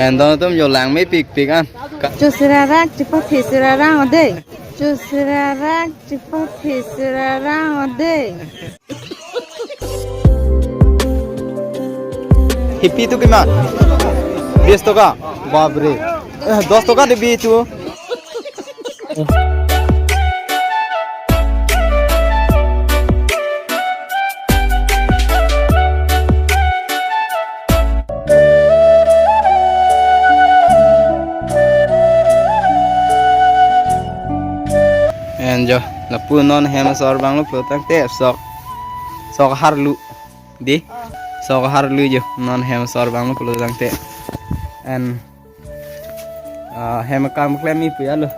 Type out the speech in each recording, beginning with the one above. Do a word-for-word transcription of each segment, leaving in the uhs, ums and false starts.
Endo atum jo langmepikpik an. Ka- Chusrarak chipathe srarang ode. Chusrarak chipathe srarang ode. Hipi tu kima? Bis toka. Bapre. Eh, dos toka de bi tu. Enjo, lapu non hem asor abang lo pulotangte sok, sok harlu. Di? Sok harlu jo, non hem asor abang lo pulotangte. En, ah, hem akam klem-i pu ya lo.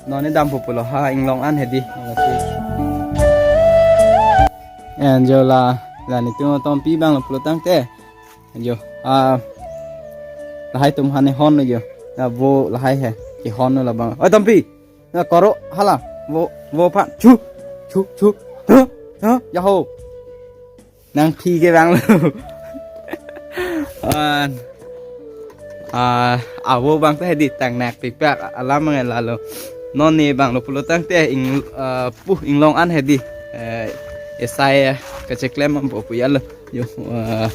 Non ne dampo pulo ha inglong an hedi. Enjo la, la netum atompi abang lo pulotangte. Jo, ah, lahai atum hane hon jo. Na vo lahai he, kehon labang. Oi, tompi. Na koro hala. Vo, vo pa. Chu, chu, chu. Huh? Huh? Yaho. Nangphi ke abang lo. An. Ah, avo abang ta hedi tang nak pikpak alam ngai lalo. Non ne abang lo pulotangte ing, ah, pu inglong an hedi. Eh, esai, eh, kacheklem ampo pu ya lo. Jo, ah,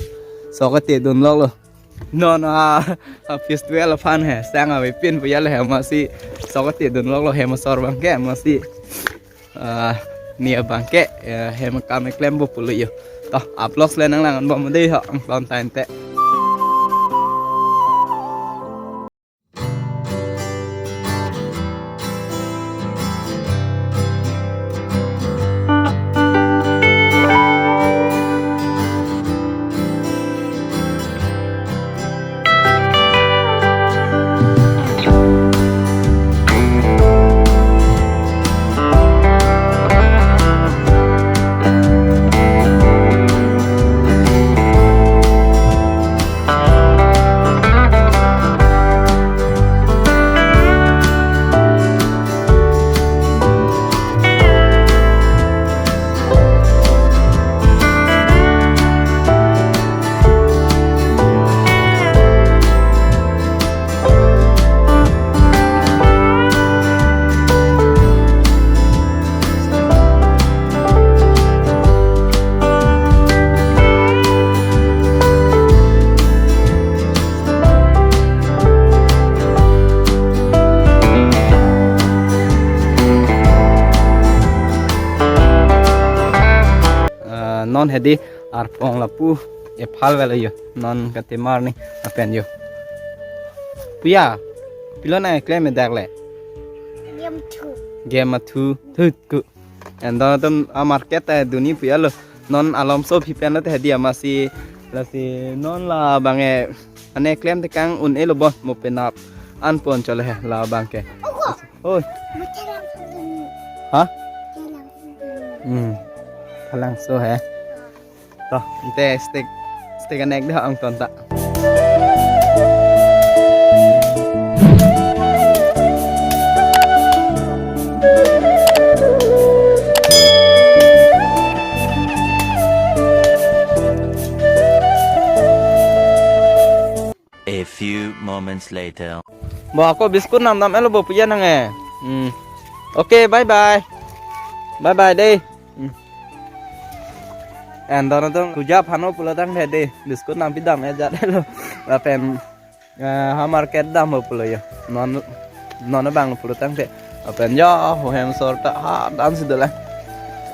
sok ate dun lok lo. Non, ah, ah, festival aphan he, sang avepin pu ya lo he, amatsi sok ate dun lok lo hem asor abang ke, amatsi, ah, ne abang ke, eh, hem akam klempo pulo jo. To, vlogs le nanglang anbom dei ho, anglong time te. Ah, non hedi arpong lapu ephal velo jo, non katimar ni apen jo. Puya, pilo nangklem dak le? Game two. Game two, thut ku. Endo atum a market ta dun-i pu ya lo. Non alomso aphi pen lo te hedi amatsi, lasi non labang ke ane klem tekang un-e lo bon mo penap an pon chole he labang ke. Oi. Ha? Hmm. Halangso he. To, ante stick, stick anek deh ang tonta. A few moments later. Bo, ako biscuit nam dam-et lo bo, puya nang eh. Hmm. Oke, bye bye. Bye bye dei. Hmm. Endo atum kuja phano pulotangte dei. Biscuit nam pidam-et jat lo. Lapen, eh, ha market dampo pulo jo. Non, non abang pulotangte. Lapen jo, ho hem asor ta ha dan si dolang.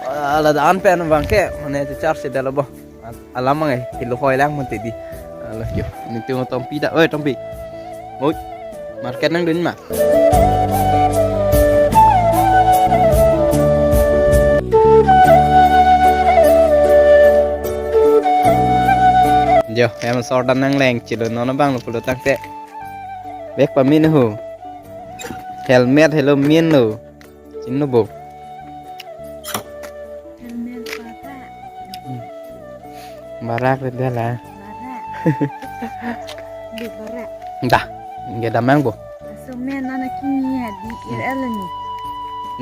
Ah, ladak pen abang ke, mane charge si dalo bo. Alam mangai, helo hoi lang mati di. Alo jo, netum atompi ta. Oi, tompi. Oi. Market nangdun ma? Jo, hem asor ta nangleng chilo, non abang lo pulotangte. Bag pamin ho. Helmet helo min lo. Chinilo bo. Helmet barak. Hmm. Barak le dia la. Barak. Di barak. Dah, nge damang bo. Laso men nang akimi hedi, ir-et lo ni.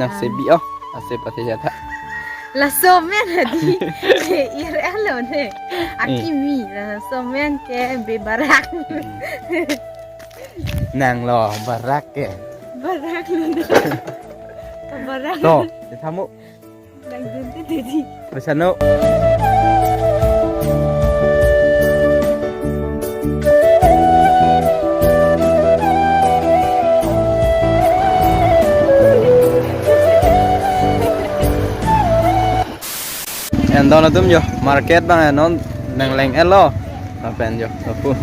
Nang sebi oh, ase pate jatha. Laso men hedi, ir-et lo ne. Akimi, laso men ke be barak. Hmm. Nanglo barak ke. Barak lo. Barak. To, tamo. Nang dun te dedi. Pasano. En don atum jo, market abang en non nangleng-etlo. Lapen jo, lapu.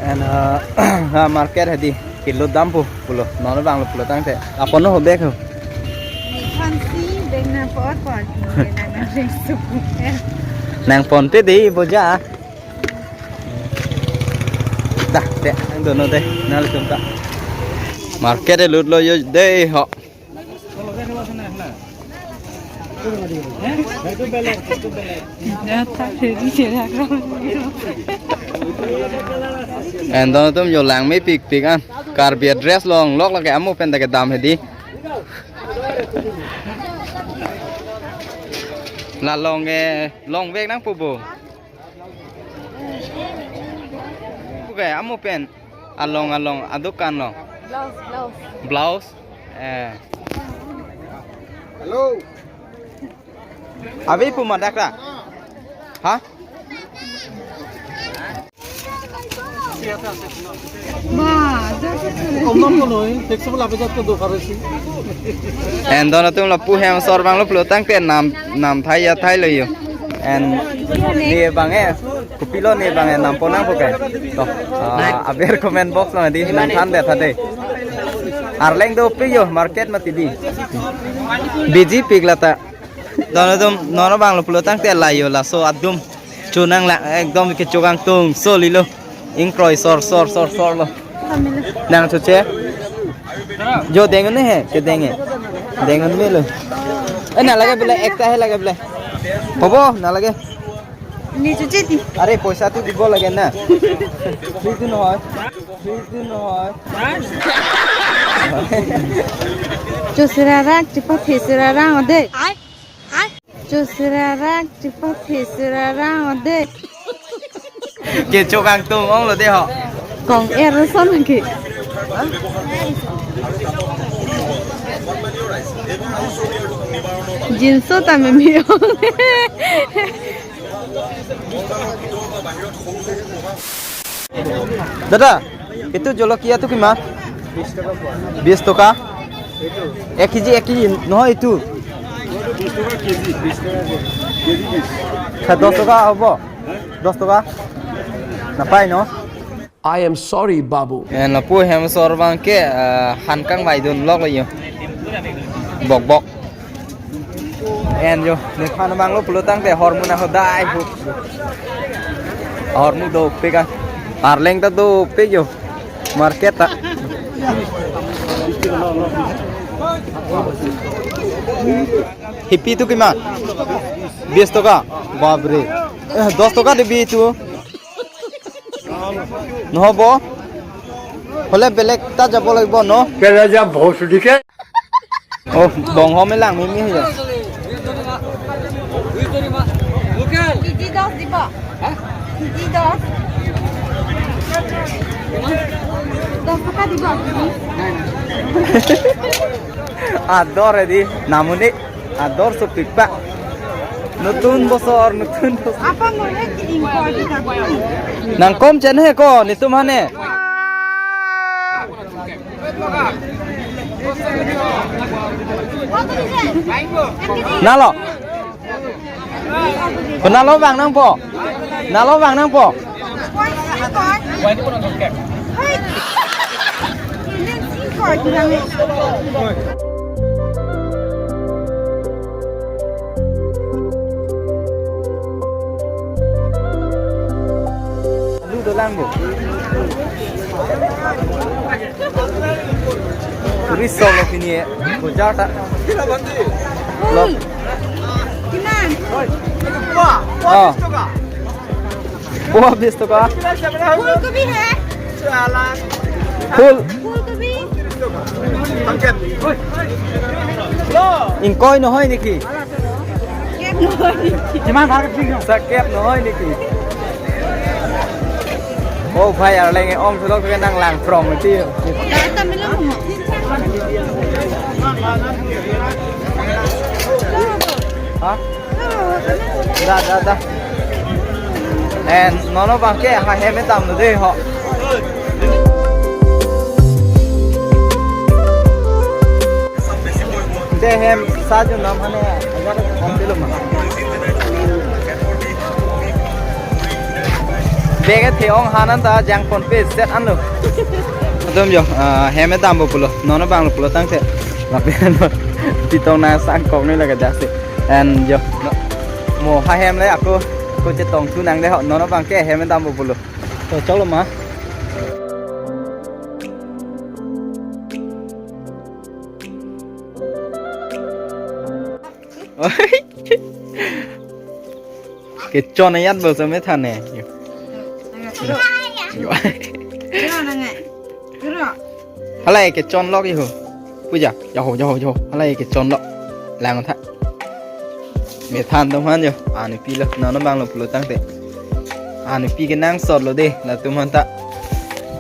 En, uh, ha market hedi, kilo dam pu, pulo. Non abang lo pulo tangte. Apon ho bag ho. Fancy bag na por por. Nang nang suku. Nang pon te dei boja. Dah, te, ang dono te, nang tum ta. Market e lutlo jo dei ho. En don atum jo langmepikpik an. Karbi dress longlok lake amo pen ta kedam hedi. La long, eh, longvek nangpo bo. Oke, amo pen. Along along adukan lo. Blouse, blouse. Blouse. Eh. Hello. Ave pu madak ra? Ha? Ba, k'am nam ko noi, flexible abe jat ko dorkar isi. En don atum lapu hem asor abang lo pulo tangte nam, nam thai ya thai lo jo. En ne abang e, kopilo ne abang e nam pon nangpo ke. To, ah, aber comment box lo di, nangthan det tha dei. Arleng dopik jo, market mati di. Biji pik lata. Don atum, non abang lo pulo tangte la jo laso atum. Chonang la, ekdom kecho kangtung, so lilo. Ingkroi sor, sor, sor, sor lo. Nang choche? Jo deng un-e he, kedeng e. Deng un-e lo. Eh, nang lage bole, ekta he lage bole. Hobo, nang lage. Ne choche ti. Are, poisa tu dibo lage na. Free tu nohoi. Free tu nohoi. Cho sirara, chipathe sirara ode. Cho sirara, chipathe sirara ode. Kecho kangtung onglo dei ho. Kong er son ke. Jinso ta meme ong. Dada, itu jolokia tu kiman? Bis toka? Ek kg, ek kg, nohoi itu. Bis toka kg, bis toka kg, kg bis. Sa dos toka hobo? Dos toka? Napai no? I am sorry, Babu. En lapu hem asor abang ke, eh, han kangvaidun lok lo jo. Bok bok. En jo, nephan abang lo pulo tangte hormu na hodai hu. Hormu dopik an. Arleng ta dopik jo. Market ta. Hipi tu kiman? Bis toka. Bapre. Eh, dos toka dibi tu. Nohobo? Hole belek ta jabo lagibo no? Kela ja bhosdi ke? Oh, bong ho melang mimi ya. Kg dos dibo. Kg dos. Dos toka dibo. Ador edi namuni. Ador sopik pa. Nutun bosor, nutun bosor. Apa mo he kining ko di ka? Nangkom chen he ko, netum hane. Nalo. Ko nalo vang nangpo. Nalo vang nangpo. Alu dolang bo. Puri solo pini ya. Bojar ta. Lo. Kiman? Wah, wah, oh. Bis toka. Wah, bis toka. Phul gobi hai? Phul. Phul gobi? Ingkoi nohoi niki? Kep nohoi niki? Kiman bhar kep sing? Sa kep nohoi niki? Oh, bhai, arleng ong sulok ke nang lang prong ti. Data melo mo. Ha? Da, da, da. And nono bangke ha hem damlo de ho. De hem sajun nam hane ajar ham pilo ma. Bag theong hanan ta jangpon pe set anlo. Atum jo, ah, hem dampo pulo. Nono banglo pulo tangte. Lapen pitong na sangkok ni lake daksi. And jo, no, mo ha hem le ako, ako chetong thu nang de ho. Nono bangke hem dampo pulo. To choklo ma. Oi. Kechon ayat bol so me thane. Yo. Halai kechon lok yo. Puja, yo, yo, yo. Halai kechon lok. Lang tha. Methan atum aphan yo. Ani pilo, nono banglo pulo tangte. Ani pi kenangsot lo de, latum aphan ta.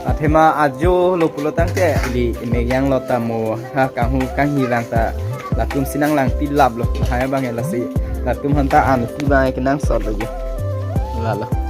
Athema ajo lo pulo tangte, ili imek yang lo ta mo, ha kanghu kanghi lang ta, latum si nang langpi lap lo, ha bang lasi, latum aphan ta ani pi bang kenangsot lo jo. Lalo.